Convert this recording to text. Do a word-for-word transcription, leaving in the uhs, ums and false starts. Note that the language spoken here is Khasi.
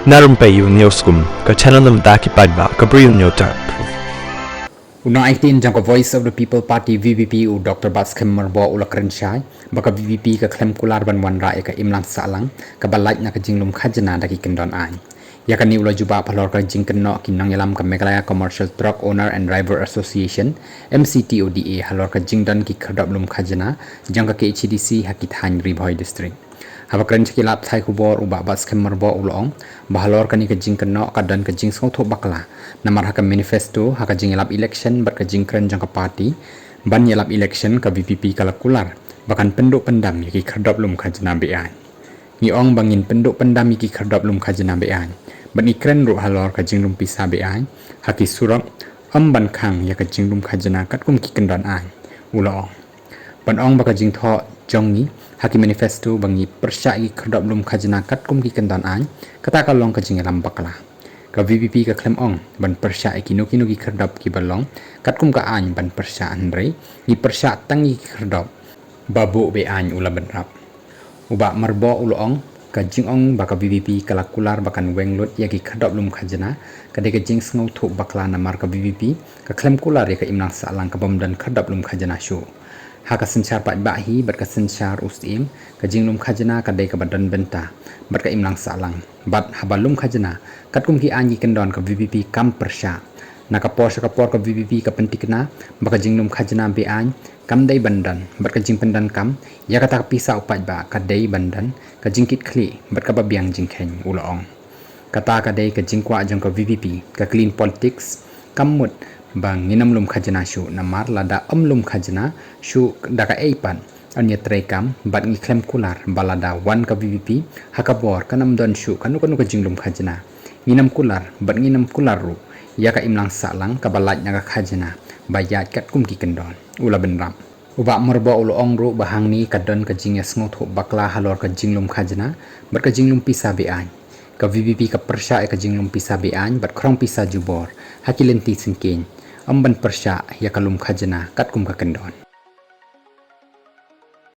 Na Rympei U News Kum, ka channel na bynta ki paidbah, ka Bri U News Tap. U nongaiktien jong ka Voice of the People Party, V P P, u Doctor Batskhem Myrboh u la kren shai ba ka V P P ka khlem kular ban wanrah ïa ka imlang sahlang kaba lait na ka jinglum khajna da ki kyndon aiñ. Ïa kane u la jubab halor ka jingkynnoh ki nongïalam ka Meghalaya Commercial Truck Owner and Driver Association, M C T O D A, halor ka jingdon ki khyrdop lum khajna jong ka K H A D C ha ki thaiñ Ri Bhoi District. Haba kren sha ki lad pathai khubor, u Bah Batskhem Myrboh u la ong ba halor kane ka jingkynnoh ka don ka jingsngewthuh bakla, namar ha ka manifesto, ha ka jingïalap election bad ka jingkren jong ka party ban ïalap election, ka V P P ka la kular ba kan pynduh pyndam ïa ki khyrdop lum khajna be-aiñ. Ngi ong ba ngin pynduh pyndam ïa ki khyrdop lum khajna be-aiñ bad ngi kren ruh halor ka jinglum pisa be-aiñ ha ki surok, ym ban khang ïa ka jinglum khajna katkum ki kyndon aiñ, u la ong. Ban ong ba ka jingthoh jong ngi ha ki manifesto ba ngi pyrshah ïa ki khyrdop lum khajna katkum ki kyndon aiñ, kata ka long ka jingïalam bakla. Ka V P P ka khlem ong ban pyrshah ïa kino kino ki khyrdop kiba long katkum ka aiñ ban pyrshah, hynrei ngi pyrshah tang ïa ki khyrdop ba buh be-aiñ, u la bynrap. U Bah Myrboh u la ong, ka jingong ba ka V P P ka la kular ba kan weng lut ïa ki khyrdop lum khajna ka dei ka jingsngewthuh bakla, namar ka V P P ka khlem kular ïa ka imlang sahlang kabym don khyrdop lum khajna shuh. Ha ka synshar paidbah hi bad ka synshar u Syiem, ka jinglum khajna ka dei kaba don bynta bad ka imlang sahlang. Bad haba lum khajna katkum ki aiñ ki kyndon, ka V P P kam pyrshah. Na ka por sha ka por ka V P P ka pyntikna ba ka jinglum khajna be-aiñ kam dei ban don bad ka jingpyndonkam ïa kata ka pisa u paidbah ka dei ban don ka jingkitkhlieh bad kaba biang jingkheiñ, u la ong. Kata ka dei ka jingkwah jong ka V P P, ka clean politics. Kam mut ba ngin ym lum khajna shuh, namar lada ym lum khajna shuh da kaei pat yn ïatreikam, bad ngi khlem kular ba lada wan ka V P P ha ka bor kan ym don shuh kano kano ka jinglum khajna. Ngin ym kular bad ngin ym kular ruh ïa ka imlang sahlang kaba lait na ka khajna ba ïaid katkum ki kyndon, u la bynrap. U Bah Myrboh u la ong ruh ba hangne ka don ka jingïasngewthuh bakla halor ka jinglum khajna bad ka jinglum pisa be-aiñ. Ka V P P ka pyrshah ïa ka jinglum pisa be-aiñ bad khrong pisa jubor ha ki lynti syngkien, ym ban pyrshah ïa ka lum khajna katkum ka kyndon.